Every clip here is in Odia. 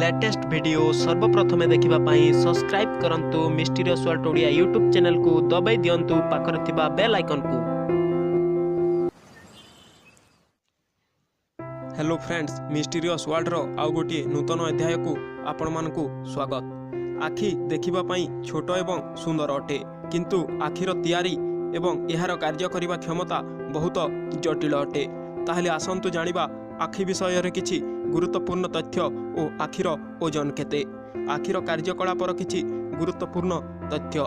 ଲେଟେଷ୍ଟ ଭିଡ଼ିଓ ସର୍ବପ୍ରଥମେ ଦେଖିବା ପାଇଁ ସବସ୍କ୍ରାଇବ୍ କରନ୍ତୁ ମିଷ୍ଟିରିୟସ୍ ୱାର୍ଲଡ ଓଡ଼ିଆ ୟୁଟ୍ୟୁବ୍ ଚ୍ୟାନେଲକୁ, ଦବାଇ ଦିଅନ୍ତୁ ପାଖରେ ଥିବା ବେଲ୍ ଆଇକନ୍କୁ। ହ୍ୟାଲୋ ଫ୍ରେଣ୍ଡସ୍, ମିଷ୍ଟିରିୟସ୍ ୱାର୍ଲଡର ଆଉ ଗୋଟିଏ ନୂତନ ଅଧ୍ୟାୟକୁ ଆପଣମାନଙ୍କୁ ସ୍ୱାଗତ। ଆଖି ଦେଖିବା ପାଇଁ ଛୋଟ ଏବଂ ସୁନ୍ଦର ଅଟେ, କିନ୍ତୁ ଆଖିର ତିଆରି ଏବଂ ଏହାର କାର୍ଯ୍ୟ କରିବା କ୍ଷମତା ବହୁତ ଜଟିଳ ଅଟେ। ତାହେଲେ ଆସନ୍ତୁ ଜାଣିବା ଆଖି ବିଷୟରେ କିଛି ଗୁରୁତ୍ୱପୂର୍ଣ୍ଣ ତଥ୍ୟ ଓ ଆଖିର ଓଜନ କେତେ, ଆଖିର କାର୍ଯ୍ୟକଳାପର କିଛି ଗୁରୁତ୍ୱପୂର୍ଣ୍ଣ ତଥ୍ୟ।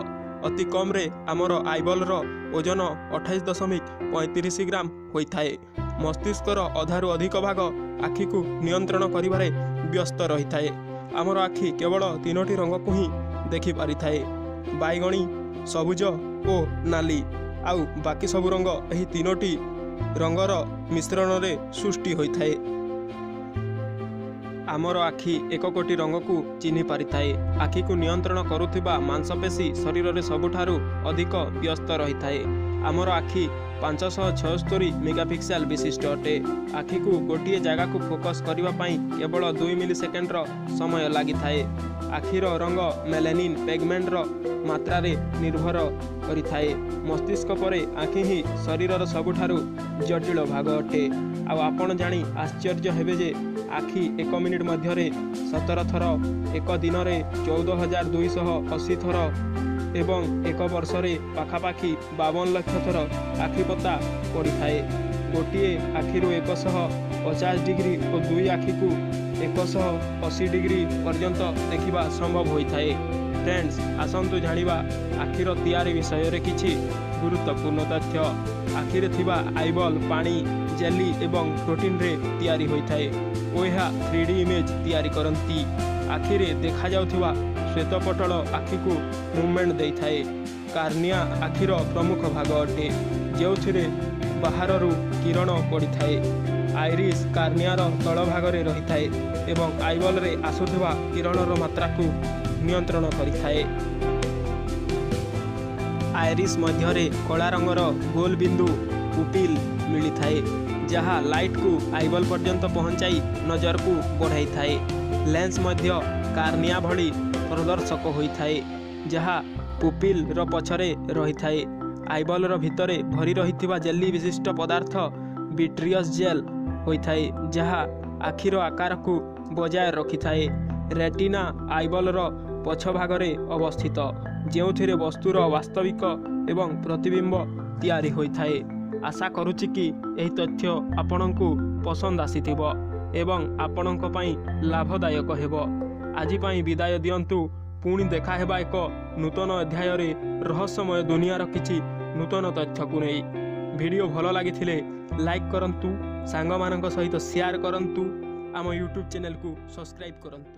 ଅତି କମ୍ରେ ଆମର ଆଇବଲ୍ର ଓଜନ 28.35 ଗ୍ରାମ ହୋଇଥାଏ। ମସ୍ତିଷ୍କର ଅଧାରୁ ଅଧିକ ଭାଗ ଆଖିକୁ ନିୟନ୍ତ୍ରଣ କରିବାରେ ବ୍ୟସ୍ତ ରହିଥାଏ। ଆମର ଆଖି କେବଳ 3ଟି ରଙ୍ଗକୁ ହିଁ ଦେଖିପାରିଥାଏ, ବାଇଗଣୀ, ସବୁଜ ଓ ନାଲି। ଆଉ ବାକି ସବୁ ରଙ୍ଗ ଏହି 3ଟି ରଙ୍ଗର ମିଶ୍ରଣରେ ସୃଷ୍ଟି ହୋଇଥାଏ। ଆମର ଆଖି 1 କୋଟି ରଙ୍ଗକୁ ଚିହ୍ନି ପାରିଥାଏ। ଆଖିକୁ ନିୟନ୍ତ୍ରଣ କରୁଥିବା ମାଂସପେଶୀ ଶରୀରରେ ସବୁଠାରୁ ଅଧିକ ବ୍ୟସ୍ତ ରହିଥାଏ। ଆମର ଆଖି 576 ମେଗାପିକ୍ସେଲ ବିଶିଷ୍ଟ ଅଟେ। ଆଖିକୁ ଗୋଟିଏ ଜାଗାକୁ ଫୋକସ୍ କରିବା ପାଇଁ କେବଳ 2 ମିଲି ସେକେଣ୍ଡର ସମୟ ଲାଗିଥାଏ। ଆଖିର ରଙ୍ଗ ମେଲାନିନ୍ ପିଗମେଣ୍ଟର ମାତ୍ରାରେ ନିର୍ଭର କରିଥାଏ। ମସ୍ତିଷ୍କ ପରେ ଆଖି ହିଁ ଶରୀରର ସବୁଠାରୁ ଜଟିଳ ଭାଗ ଅଟେ। ଆଉ ଆପଣ ଜାଣି ଆଶ୍ଚର୍ଯ୍ୟ ହେବେ ଯେ ଆଖି 1 ମିନିଟ୍ ମଧ୍ୟରେ 17 ଥର, ଏକ ଦିନରେ 14,280 ଥର ଏବଂ ଏକ ବର୍ଷରେ ପାଖାପାଖି 52 ଲକ୍ଷ ଥର ଆଖିପତା ପଡ଼ିଥାଏ। ଗୋଟିଏ ଆଖିରୁ 150 ଡିଗ୍ରୀ ଓ ଦୁଇ ଆଖିକୁ 180 ଡିଗ୍ରୀ ପର୍ଯ୍ୟନ୍ତ ଦେଖିବା ସମ୍ଭବ ହୋଇଥାଏ। ଫ୍ରେଣ୍ଡସ୍, ଆସନ୍ତୁ ଜାଣିବା ଆଖିର ତିଆରି ବିଷୟରେ କିଛି ଗୁରୁତ୍ୱପୂର୍ଣ୍ଣ ତଥ୍ୟ। ଆଖିରେ ଥିବା ଆଇବଲ୍ ପାଣି, ଜେଲି ଏବଂ ପ୍ରୋଟିନରେ ତିଆରି ହୋଇଥାଏ ଓ ଏହା 3D image ତିଆରି କରନ୍ତି। ଆଖିରେ ଦେଖାଯାଉଥିବା ଶ୍ୱେତପଟଳ ଆଖିକୁ ମୁଭମେଣ୍ଟ ଦେଇଥାଏ। କାର୍ନିଆ ଆଖିର ପ୍ରମୁଖ ଭାଗ ଅଟେ, ଯେଉଁଥିରେ ବାହାରରୁ କିରଣ ପଡ଼ିଥାଏ। ଆଇରିସ୍ କାର୍ନିଆର ତଳ ଭାଗରେ ରହିଥାଏ ଏବଂ ଆଇବଲ୍ରେ ଆସୁଥିବା କିରଣର ମାତ୍ରାକୁ ନିୟନ୍ତ୍ରଣ କରିଥାଏ। ଆଇରିସ୍ ମଧ୍ୟରେ କଳା ରଙ୍ଗର ଗୋଲ ବିନ୍ଦୁ ପୁପିଲ୍ ମିଳିଥାଏ, ଯାହା ଲାଇଟ୍କୁ ଆଇବଲ୍ ପର୍ଯ୍ୟନ୍ତ ପହଞ୍ଚାଇ ନଜରକୁ ବଢ଼ାଇଥାଏ। ଲେନ୍ସ ମଧ୍ୟ କାର୍ନିଆ ଭଳି ପ୍ରଦର୍ଶକ ହୋଇଥାଏ, ଯାହା ପୁପିଲ୍ର ପଛରେ ରହିଥାଏ। ଆଇବଲ୍ର ଭିତରେ ଭରି ରହିଥିବା ଜେଲି ବିଶିଷ୍ଟ ପଦାର୍ଥ ଭିଟ୍ରିୟସ୍ ଜେଲ୍ ହୋଇଥାଏ, ଯାହା ଆଖିର ଆକାରକୁ ବଜାୟ ରଖିଥାଏ। ରେଟିନା ଆଇବଲ୍ର ପଛ ଭାଗରେ ଅବସ୍ଥିତ, ଯେଉଁଥିରେ ବସ୍ତୁର ବାସ୍ତବିକ ଏବଂ ପ୍ରତିବିମ୍ବ ତିଆରି ହୋଇଥାଏ। ଆଶା କରୁଛି କି ଏହି ତଥ୍ୟ ଆପଣଙ୍କୁ ପସନ୍ଦ ଆସିଥିବ ଏବଂ ଆପଣଙ୍କ ପାଇଁ ଲାଭଦାୟକ ହେବ। ଆଜି ପାଇଁ ବିଦାୟ ଦିଅନ୍ତୁ। ପୁଣି ଦେଖା ହେବା ଏକ ନୂତନ ଅଧ୍ୟାୟରେ ରହସ୍ୟମୟ ଦୁନିଆର କିଛି ନୂତନ ତଥ୍ୟକୁ ନେଇ। ଭିଡ଼ିଓ ଭଲ ଲାଗିଥିଲେ ଲାଇକ୍ କରନ୍ତୁ, ସାଙ୍ଗମାନଙ୍କ ସହିତ ସେୟାର କରନ୍ତୁ, ଆମ ୟୁଟ୍ୟୁବ୍ ଚ୍ୟାନେଲକୁ ସବସ୍କ୍ରାଇବ୍ କରନ୍ତୁ।